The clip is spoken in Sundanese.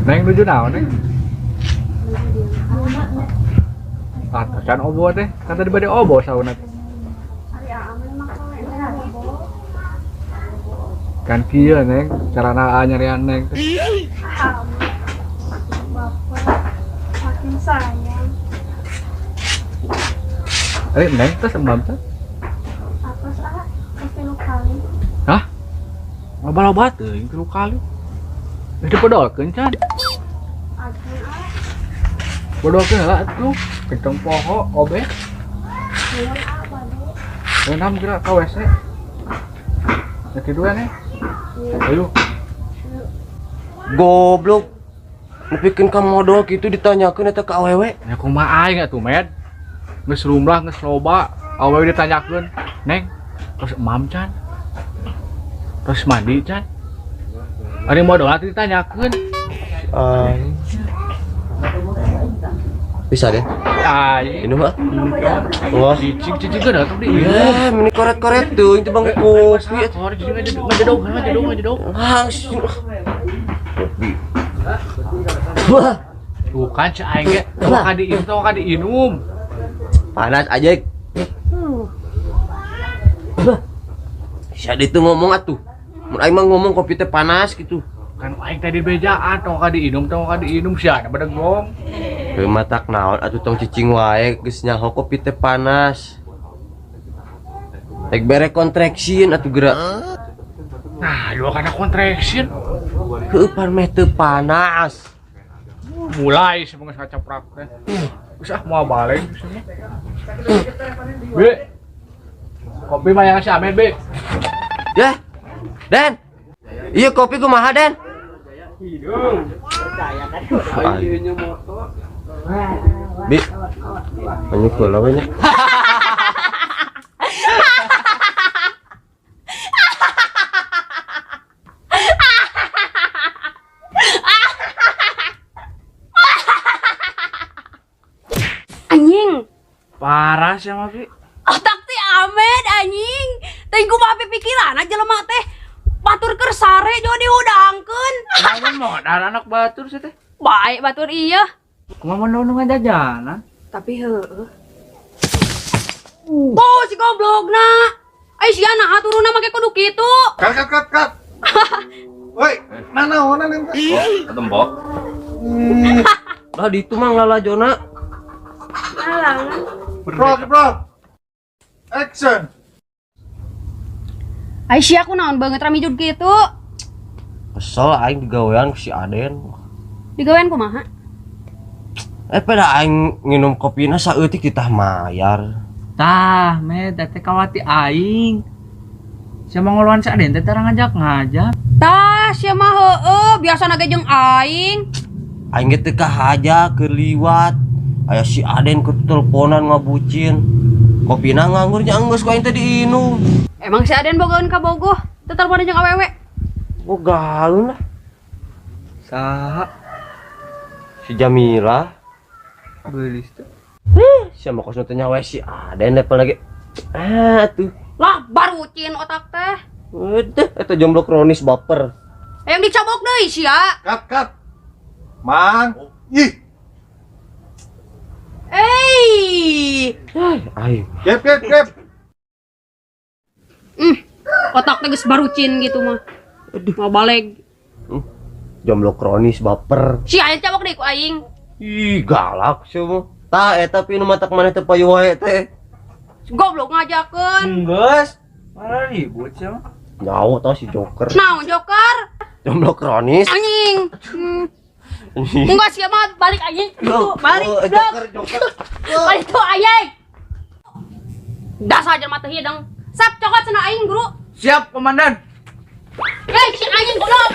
Neng nuju naon, Neng? Ah, can obo teh. Kan tadi bade obo sauna teh. Ari Aa mah kalau obo. Kan kieu, Neng, carana Aa nyarian Neng teh. Bapak makin sayang. Eh, Neng teh embam teh. Atos ah, geus 3 kali. Hah? Loba-loba teuing 3 kali. Geus dipodolkeun can? Agen ah. Bodolkeun heula atuh. Kenceng poho obe. Nuhun ah bade. Enam kira ka WC. Ya tiduran ya. Ayo. Goblok. Nepikeun ka modol kitu ditanyakeun eta ka awewe. Ya kumaha aing atuh, Med? Geus rumlah geus loba, awewe ditanyakeun, "Neng, terus emam can? Terus mandi can?" Ari modol atuh ditanyakeun. Aing. Bisa deh. Aing. Ini mah. Wah. Cicing-cicingkeun atuh di ieu. Eh, meni koret-koret tuh, itu bang kopi. Koret cicing ngajedog, ngajedog, ngajedog. Langsung. Kopi. Wah, Bukan cek aing ge, tong ka diinum, tong ka diinum. Panas aja. Siapa itu ngomong atuh? Mun aing mah ngomong kopi teh panas gitu. Kan aing tadi bejaan, tong ka diinum, tong ka diinum sia ada bedegong. Heuh matak naon atuh tong cicing wae geus nyaho kopi teh panas. Rek bere kontraksin atuh geura. Nah, dua kana kontraksin. Heuh pan meh teu panas. Mulai sih geus ngacaprak teh. Geus ah moal balik geus mah. Bi. Kopi mah yang si Amed, Bi. Ya. Den. Iya kopi kumaha, Den? Hidung. Percaya kan? Bi. Banyak bola banyak. Anjing. Parah sih sama Bi. Otak ti Amed anjing. Teh kumaha pikiran aja jelema teh. Batur keur sare jo dihudangkeun. Namun modal anak batur sih teh. Baik batur iya. Kumaha mun nu ngajajanan? Tapi heueuh. Tuh si goblokna. Ai sia naha turunna make kudu kitu. Cut cut cut cut. Woi, nanaonan eta? Oh, ketembok. Lah di itu mah lalajona. Alangan. Roll, roll. Action. Ai sia kunaon banget ramijud kitu? Kesel aing digawean ku si Aden. Digawean kumaha? Pada aing nginum kopina saeutik ditah mayar. Tah, Med, teh kawati aing. Sia mah ngoluan si Aden teh tara ngajak-ngajak. Tah, sia mah heueuh, biasana ge jeung aing. Aing ge teu kahaja keur liwat. Aya si Aden keur teleponan ngabucin. Kopina nganggur nya enggeus ku aing teh diinum. Emang si Aden bogaeun ka Bogoh, teu teleponan jeung awewe. Oh galun lah. Saha? Si Jamila. Geulis teh. Siapa kos nonton nyawa si Aden level lagi. Ah tuh. Lah barucin otak teh. Udah, itu jomblo kronis baper. Yang dicabok deui sia. Cut cut. Mang. Ih. Eh. Aing. Gap gap gap. Otak teh geus barucin gitu mah. Aduh, mau balik. Jomblo kronis baper. Si aing cabok deui ku aing. Ih, galak sih mah. Tah eta pi nu matak maneh teh payu wae teh. Goblok ngajakeun. Enggeus. Malah ribut sia mah. Nyawa tau si Joker. Naon Joker? Jomblo kronis. Anjing. Enggak sia mah balik anjing. Tuh, balik. Oh, Joker, Joker. Balik tuh anjing. Dasar jelema teu hideng. Sap cokot cenah aing, Guru. Siap, komandan. Hei, si anjing goblok.